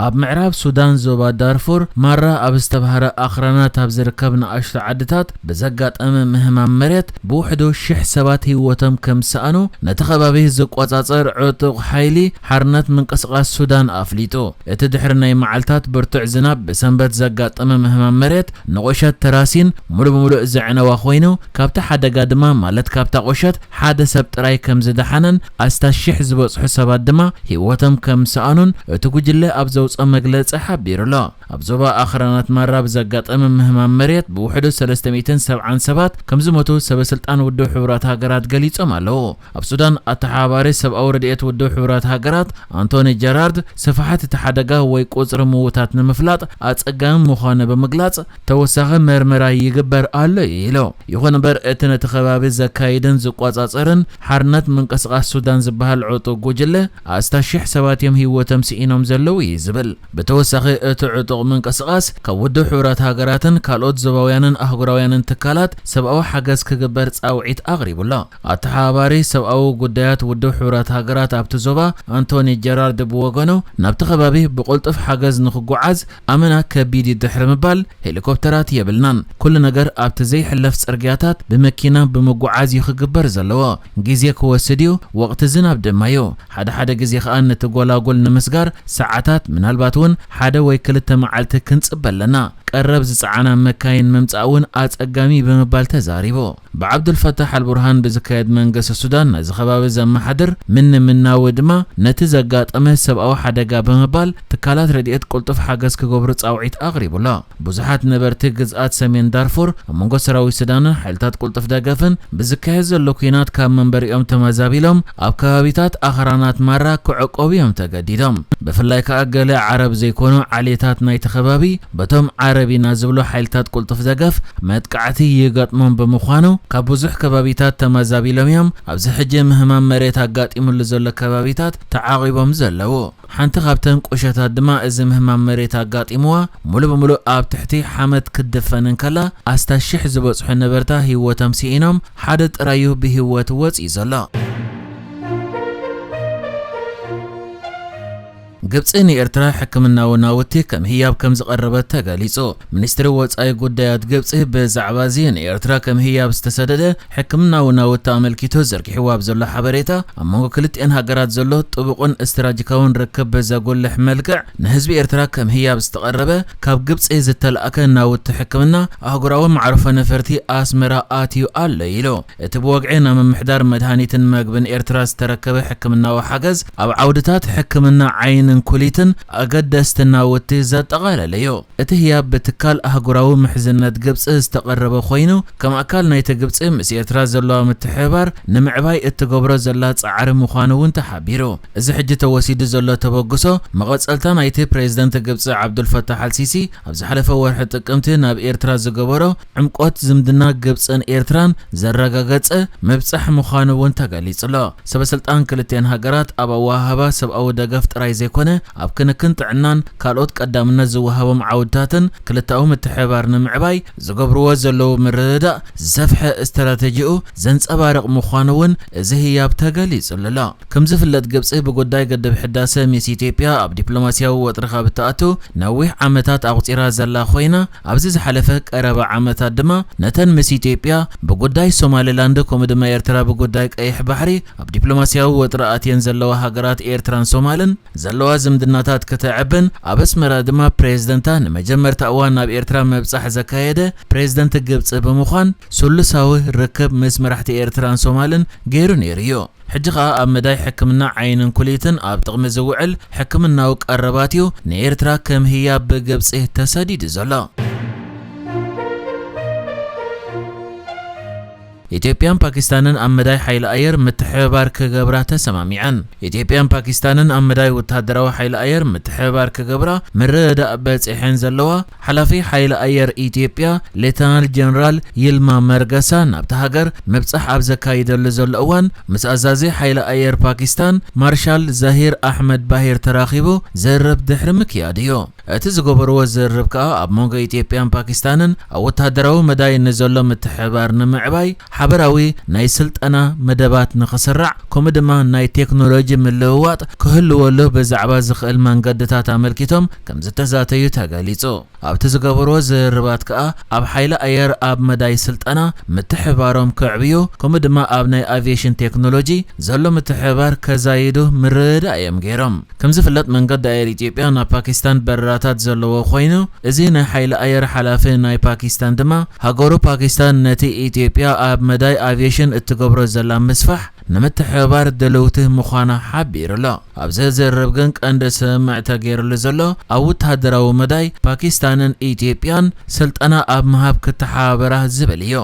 ኣብ ምዕራብ ሱዳን ዞባ ዳርፉር ማራ ኣብ ዝተባህረ ኣኽራናት ኣብ ዝርከብ ንኣሽቱ ዓድታት ብዘጋጠመ ምህማም መሬት ብውሕዱ ሽሕ ሰባት ህይወቶም ከም ዝሰኣኑ ነቲ ከባቢ ዝቆጻጸር ዕጡቕ ሓይሊ ሓርነት ምንቅስቓስ ሱዳን ኣፍሊጡ። እቲ ድሕሪ ናይ መዓልታት ብርቱዕ ዝናብ ብሰንበት ዘጋጠመ ምህማም መሬት ንቑሸት ተራሲን ሙሉ ብምሉእ ዘዕነዋ ኮይኑ ካብቲ ሓደጋ ድማ ማለት ካብታ ቁሸት ሓደ ሰብ ጥራይ ከም ዝደሓነን ኣስታት ሽሕ ዝበጽሑ ሰባት ድማ ህይወቶም ከም ዝሰኣኑን እቲ ጉጅለ ኣብ ዘውፅኦ መግለፂ ሓቢሩ ኣሎ። ኣብ ዞባ ኣኽራናት ማራ ብዘጋጠመ ምህማም መሬት ብውሕዱ ሰለስተ ሚእትን ሰብዓን ሰባት ከም ዝሞቱ ሰበስልጣን ውድብ ሕቡራት ሃገራት ገሊጾም ኣለዉ። ኣብ ሱዳን ኣተሓባባሪ ሰብኣዊ ረድኤት ውድብ ሕቡራት ሃገራት ኣንቶኒ ጀራርድ ስፍሓት እቲ ሓደጋ ወይ ቁጽሪ ምውታት ንምፍላጥ ኣጸጋሚ ምዃኑ ብምግላጽ ተወሳኺ መርመራ ይግበር ኣሎ ኢሉ። ይኹን እምበር እቲ ነቲ ከባቢ ዘካይድን ዝቆጻጸርን ሓርነት ምንቅስቓስ ሱዳን ዝበሃል ዕጡቕ ጉጅለ ኣስታት ሽሕ ሰባት እዮም ህይወቶም ስኢኖም ዘለዉ እዩ ዝብል። ብተወሳኺ እቲ ዕጡቕ ምንቅስቓስ ካብ ውድብ ሕቡራት ሃገራትን ካልኦት ዞባውያንን ኣህጉራውያንን ትካላት ሰብኣዊ ሓገዝ ክግበር ጻውዒት ኣቕሪቡ ኣሎ። ኣተሓባባሪ ሰብኣዊ ጉዳያት ውድብ ሕቡራት ሃገራት ኣብቲ ዞባ ኣንቶኒ ጀራርድ ብወገኑ ናብቲ ከባቢ ብቕልጡፍ ሓገዝ ንኽጓዓዝ ኣመና ከቢድ እዩ ድሕሪ ምባል ሄሊኮፕተራት የብልናን፣ ኩሉ ነገር ኣብቲ ዘይሕለፍ ጽርግያታት ብመኪና ብምጉዓዝ እዩ ክግበር ዘለዎ። ግዜ ክወስድ እዩ፣ ወቕቲ ዝናብ ድማ እዩ። ሓደ ሓደ ግዜ ከኣ ነቲ ጎላጉል ንምስጋር ሰዓታት ምናልባት እውን ሓደ ወይ ክልተ መዓልቲ ክንጽበ ኣለና። ቀረብ ዝጸዓና መካይን ምምጻእ እውን ኣጸጋሚ ብምባል ተዛሪቡ። ብዓብዱልፈታሕ ኣልቡርሃን ብዝካየድ መንግስቲ ሱዳን ነዚ ከባቢ ዘመሓድር ምንምናዊ ድማ ነቲ ዘጋጠመ ሰብኣዊ ሓደጋ ብምባል ትካላት ረድኤት ቅልጡፍ ሓገዝ ክገብሩ ጻውዒት ኣቕሪቡ ኣሎ። ብዙሓት ነበርቲ ግዝኣት ሰሜን ዳርፉር ኣብ መንጎ ሰራዊት ሱዳንን ሓይልታት ቅልጡፍ ደገፍን ብዝካየድ ዘሎ ኲናት ካብ መንበሪኦም ተመዛቢሎም ኣብ ከባቢታት ኣኽራናት ማራ ክዕቆቡ እዮም ተገዲዶም። ብፍላይ ከኣ ገለ ዓረብ ዘይኮኑ ዓሌታት ናይቲ ከባቢ በቶም ዓረብ ኢና ዝብሉ ሓይልታት ቅልጡፍ ደገፍ መጥቃዕቲ ይገጥሞም ብምዃኑ ካብ ብዙሕ ከባቢታት ተመዛቢሎም እዮም ኣብዚ ሕጂ ምህማም መሬት ኣጋጢሙሉ ዘሎ ከባቢታት ተዓቒቦም ዘለዉ። ሓንቲ ካብተን ቁሸታት ድማ እዚ ምህማም መሬት ኣጋጢምዋ ሙሉ ብምሉእ ኣብ ትሕቲ ሓመድ ክትድፈን እንከላ ኣስታት ሽሕ ዝበጽሑ ነበርታ ህይወቶም ስኢኖም ሓደ ጥራዩ ብህይወት ወጺኡ ዘሎ። ግብጺ ንኤርትራ ሕክምናዊ ናውቲ ከም ህያብ ከም ዝቐረበት ተገሊጹ። ሚኒስትሪ ወጻኢ ጉዳያት ግብጺ ብዛዕባ እዚ ንኤርትራ ከም ህያብ ዝተሰደደ ሕክምናዊ ናውቲ ኣመልኪቱ ዘርጊሕዎ ኣብ ዘሎ ሓበሬታ ኣብ መንጎ ክልቲኤን ሃገራት ዘሎ ጥቡቕን ስትራጂካውን ርክብ ብዘጉልሕ መልክዕ ንህዝቢ ኤርትራ ከም ህያብ ዝተቐረበ ካብ ግብጺ ዝተላእከ ናውቲ ሕክምና ኣህጉራዊ መዕርፎ ነፈርቲ ኣስመራ ኣትዩ ኣሎ ኢሉ። እቲ ብወግዒ ናብ ምምሕዳር መድሃኒትን መግብን ኤርትራ ዝተረከበ ሕክምናዊ ሓገዝ ኣብ ዓውድታት ሕክምና ዓይንን ኩሊትን ኣገደስቲ ናውቲ ዘጠቓለለ እዩ። እቲ ህያብ ብትካል ኣህጉራዊ ምሕዝነት ግብጺ ዝተቐረበ ኮይኑ ከም ኣካል ናይቲ ግብጺ ምስ ኤርትራ ዘለዋ ምትሕብባር ንምዕባይ እትገብሮ ዘላ ጻዕሪ ምዃኑ እውን ተሓቢሩ። እዚ ሕጂ ተወሲዱ ዘሎ ተበግሶ መቐጸልታ ናይቲ ፕሬዝደንት ግብጺ ዓብዱልፈታሕ ኣልሲሲ ኣብ ዝሓለፈ ወርሒ ጥቅምቲ ናብ ኤርትራ ዝገበሮ ዕምቆት ዝምድና ግብጽን ኤርትራን ዘረጋገጸ ምብጻሕ ምዃኑ እውን ተገሊጹ ኣሎ። ሰበስልጣን ክልቲኤን ሃገራት ኣብ ኣወሃህባ ሰብኣዊ ደገፍ ጥራይ ዘይኮነ ኣብ ክንክን ጥዕናን ካልኦት ቀዳምነት ዝወሃቦም ዓውድታትን ክልታዊ ምትሕብባር ንምዕባይ ዝገብርዎ ዘለዉ ምርድዳእ ዝሰፍሐ ስትራተጂኡ ዘንጸባርቕ ምዃኑ እውን እዚ ህያብ ተገሊጹ ኣሎ። ከም ዝፍለጥ ግብጺ ብጉዳይ ግድብ ሕዳሰ ምስ ኢትዮጵያ ኣብ ዲፕሎማስያዊ ወጥሪ ካብ እትኣቱ ነዊሕ ዓመታት ኣቑጺራ ዘላ ኮይና ኣብዚ ዝሓለፈ ቀረባ ዓመታት ድማ ነተን ምስ ኢትዮጵያ ብጉዳይ ሶማሊላንድ ከምኡ ድማ ኤርትራ ብጉዳይ ቀይሕ ባሕሪ ኣብ ዲፕሎማስያዊ ወጥሪ ኣትየን ዘለዋ ሃገራት ኤርትራን ሶማልን ዘለዋ ዝምድናታት ክተዕብን ኣብ ኣስመራ ድማ ፕሬዝደንታ ንመጀመርታ እዋን ናብ ኤርትራ ምብጻሕ ዘካየደ ፕሬዝደንት ግብጺ ብምዃን ስሉሳዊ ርክብ ምስ መራሕቲ ኤርትራን ሶማልን ገይሩ ነይሩ እዩ። ሕጂ ኸኣ ኣብ መዳይ ሕክምና ዓይንን ኩሊትን ኣብ ጥቕሚ ዝውዕል ሕክምናዊ ቀረባት እዩ ንኤርትራ ከም ህያብ ብግብጺ ተሰዲዱ ዘሎ። ኢትዮጵያን ፓኪስታንን ኣብ መዳይ ሓይሊ ኣየር ምትሕብባር ክገብራ ተሰማሚዐን። ኢትዮጵያን ፓኪስታንን ኣብ መዳይ ወተሃደራዊ ሓይሊ ኣየር ምትሕብባር ክገብራ ምርድዳእ በጺሐን ዘለዋ ሓላፊ ሓይሊ ኣየር ኢትዮጵያ ሌተናል ጀነራል ይልማ መርገሳ ናብታ ሃገር ምብጻሕ ኣብ ዘካይደሉ ዘሎ እዋን ምስ ኣዛዚ ሓይሊ ኣየር ፓኪስታን ማርሻል ዛሂር ኣሕመድ ባሂር ተራኺቡ ዘረብ ድሕሪ ምክያድ እዩ። እቲ ዝገበርዎ ዝርርብ ከኣ ኣብ መንጎ ኢትዮጵያን ፓኪስታንን ኣብ ወተሃደራዊ መዳይ ንዘሎ ምትሕብባር ንምዕባይ ሓበራዊ ናይ ስልጠና መደባት ንኽስራዕ፣ ከምኡ ድማ ናይ ቴክኖሎጂ ምልውዋጥ ክህልወሉ ብዛዕባ ዝኽእል መንገድታት ኣመልኪቶም ከም ዝተዛተዩ ተገሊጹ። ኣብቲ ዝገበርዎ ዝርርባት ከኣ ኣብ ሓይሊ ኣየር ኣብ መዳይ ስልጠና ምትሕባሮም ከዕብዩ፣ ከምኡ ድማ ኣብ ናይ ኣቪዬሽን ቴክኖሎጂ ዘሎ ምትሕባር ከዛይዱ ምርድዳእ እዮም ገይሮም። ከም ዝፍለጥ መንገዲ ኣየር ኢትዮጵያ ናብ ፓኪስታን በረራታት ዘለዎ ኮይኑ፣ እዚ ናይ ሓይሊ ኣየር ሓላፊ ናይ ፓኪስታን ድማ ሃገሩ ፓኪስታን ነቲ ኢትዮጵያ ኣብ መዳይ ኣቪዬሽን እትገብሮ ዘላ ምስፋሕ ንምትሕብባር ድልውቲ ምዃና ሓቢሩ ኣሎ። ኣብዚ ዝርርብ ግን ቀንዲ ስምምዕ ተገይሩሉ ዘሎ ኣብ ወተሃደራዊ መዳይ ፓኪስታንን ኢትዮጵያን ስልጠና ኣብ ምሃብ ክተሓባበራ ዝብል እዩ።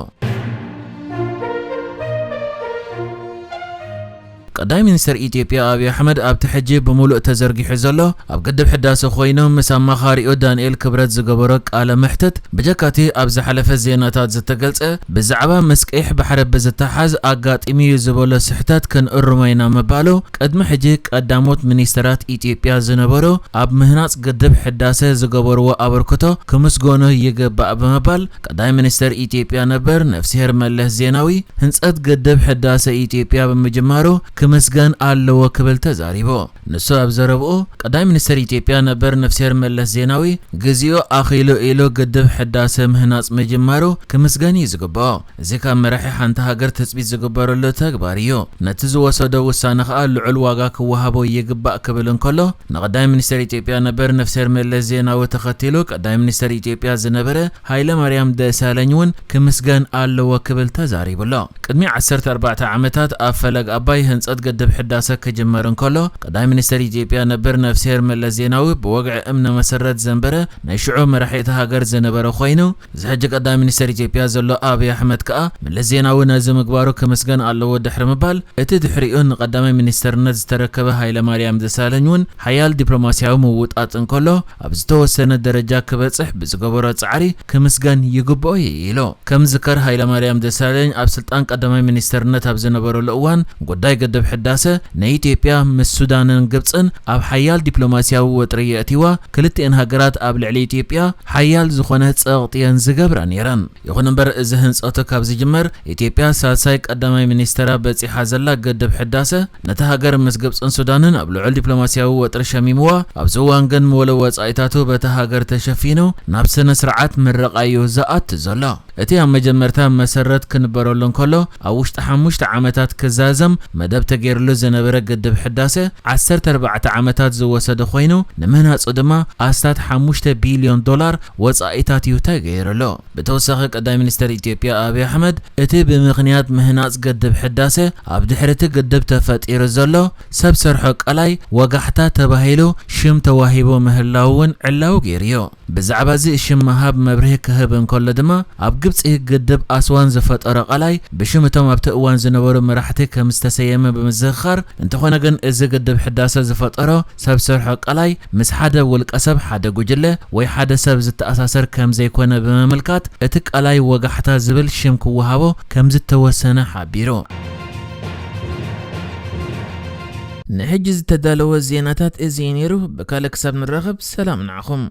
ቀዳማይ ሚኒስትር ኢትዮጵያ ኣብይ ኣሕመድ ኣብቲ ሕጂ ብምሉእ ተዘርጊሑ ዘሎ ኣብ ግድብ ሕዳሰ ኮይኑ ምስ ኣማኻሪኡ ዳንኤል ክብረት ዝገበሮ ቃለ መሕትት ብጀካቲ ኣብ ዝሓለፈ ዜናታት ዝተገልጸ ብዛዕባ ምስ ቀይሕ ባሕሪ ብዝተሓዝ ኣጋጢሙ እዩ ዝበሎ ስሕተት ክንእርሞ ኢና ምባሉ ቅድሚ ሕጂ ቀዳሞት ሚኒስትራት ኢትዮጵያ ዝነበሩ ኣብ ምህናጽ ግድብ ሕዳሰ ዝገበርዎ ኣበርክቶ ክምስገኑ ይግባእ ብምባል ቀዳማይ ሚኒስትር ኢትዮጵያ ነበር ነፍስሄር መለስ ዜናዊ ህንጸት ግድብ ሕዳሰ ኢትዮጵያ ብምጅማሩ ክምስገን ኣለዎ ክብል ተዛሪቡ። ንሱ ኣብ ዘረብኡ፣ ቀዳማይ ሚኒስትር ኢትዮጵያ ነበር ነፍስሄር መለስ ዜናዊ ግዜኡ ኣኺሉ ኢሉ ግድብ ሕዳሰ ምህናጽ ምጅማሩ ክምስገን እዩ ዝግብኦ። እዚ ካብ መራሒ ሓንቲ ሃገር ትጽቢት ዝግበረሉ ተግባር እዩ። ነቲ ዝወሰዶ ውሳነ ከኣ ልዑል ዋጋ ክወሃቦ ይግባእ ክብል እንከሎ፣ ንቀዳማይ ሚኒስትር ኢትዮጵያ ነበር ነፍስሄር መለስ ዜናዊ ተኸቲሉ ቀዳማይ ሚኒስትር ኢትዮጵያ ዝነበረ ሃይለማርያም ደሳለኝ እውን ክምስገን ኣለዎ ክብል ተዛሪቡ ኣሎ። ቅድሚ ዓሰርተ ኣርባዕተ ዓመታት ኣብ ፈለግ ኣባይ ህንጸት ግድብ ሕዳሰ ክጅመር እንከሎ፣ ቀዳማይ ሚኒስትር ኢትዮጵያ ነበር ነፍስሄር መለስ ዜናዊ ብወግዒ እምነ መሰረት ዘንበረ ናይ ሽዑ መራሒ እታ ሃገር ዝነበረ ኮይኑ፣ እዚ ሕጂ ቀዳማይ ሚኒስትር ኢትዮጵያ ዘሎ ኣብይ ኣሕመድ ከኣ መለስ ዜናዊ ነዚ ምግባሩ ክምስገን ኣለዎ ድሕሪ ምባል፣ እቲ ድሕሪኡ ንቀዳማይ ሚኒስትርነት ዝተረከበ ሃይለማርያም ደሳለኝ እውን ሓያል ዲፕሎማስያዊ ምውጣጥ እንከሎ፣ ኣብ ዝተወሰነ ደረጃ ክበጽሕ ብዝገበሮ ጻዕሪ ክምስገን ይግብኦ እዩ ኢሉ። ከም ዝከር ሃይለማርያም ደሳለኝ ኣብ ስልጣን ቀዳማይ ሚኒስትርነት ኣብ ዝነበረሉ እዋን ጉዳይ ግድብ ሕዳሰ ንኢትዮጵያ ምስ ሱዳንን ግብጽን ኣብ ሓያል ዲፕሎማስያዊ ወጥሪ የእትዋ፣ ክልቲኤን ሃገራት ኣብ ልዕሊ ኢትዮጵያ ሓያል ዝኾነ ጸቕጢ እየን ዝገብራ ነይረን። ይኹን እምበር እዚ ህንጸቱ ካብ ዝጅመር ኢትዮጵያ ሳልሳይ ቀዳማይ ሚኒስትራ በጺሓ ዘላ ግድብ ሕዳሰ ነታ ሃገር ምስ ግብጽን ሱዳንን ኣብ ልዑል ዲፕሎማስያዊ ወጥሪ ሸሚምዋ። ኣብዚ እዋን ግን ሙሉእ ወጻኢታቱ በታ ሃገር ተሸፊኑ ናብ ስነ ስርዓት ምረቓ እዩ ዝኣቱ ዘሎ። እቲ ኣብ መጀመርታ መሰረት ክንበረሉ እንከሎ ኣብ ውሽጢ ሓሙሽተ ዓመታት ክዛዘም መደብ ተገይርሉ ዝነበረ ግድብ ሕዳሰ ዓሰርተ ኣርባዕተ ዓመታት ዝወሰደ ኮይኑ ንምህናጹ ድማ ኣስታት ሓሙሽተ ቢልዮን ዶላር ወጻኢታት እዩ ተገይርሉ። ብተወሳኺ ቀዳማይ ሚኒስትር ኢትዮጵያ ኣብይ ኣሕመድ እቲ ብምኽንያት ምህናጽ ግድብ ሕዳሰ ኣብ ድሕሪ እቲ ግድብ ተፈጢሩ ዘሎ ሰብ ሰርሖ ቀላይ ወጋሕታ ተባሂሉ ሽም ተዋሂቡ ምህላው እውን ዕላዊ ገይሩ እዩ። ብዛዕባ እዚ ሽም ምሃብ መብርሂ ክህብ እንከሎ ድማ ኣብ ግብጺ ግድብ ኣስዋን ዝፈጠሮ ቀላይ ብሽም እቶም ኣብቲ እዋን ዝነበሩ መራሕቲ ከም ዝተሰየመ ብምዝኽኻር፣ እንተኾነ ግን እዚ ግድብ ሕዳሰ ዝፈጠሮ ሰብ ሰርሖ ቀላይ ምስ ሓደ ውልቀ ሰብ፣ ሓደ ጉጅለ ወይ ሓደ ሰብ ዝተኣሳሰር ከም ዘይኮነ ብምምልካት፣ እቲ ቀላይ ወጋሕታ ዝብል ሽም ክወሃቦ ከም ዝተወሰነ ሓቢሩ። ንሕጂ ዝተዳለወ ዜናታት እዚ እዩ ነይሩ። ብካልእ ክሳብ ንራኸብ ሰላም ንዓኹም።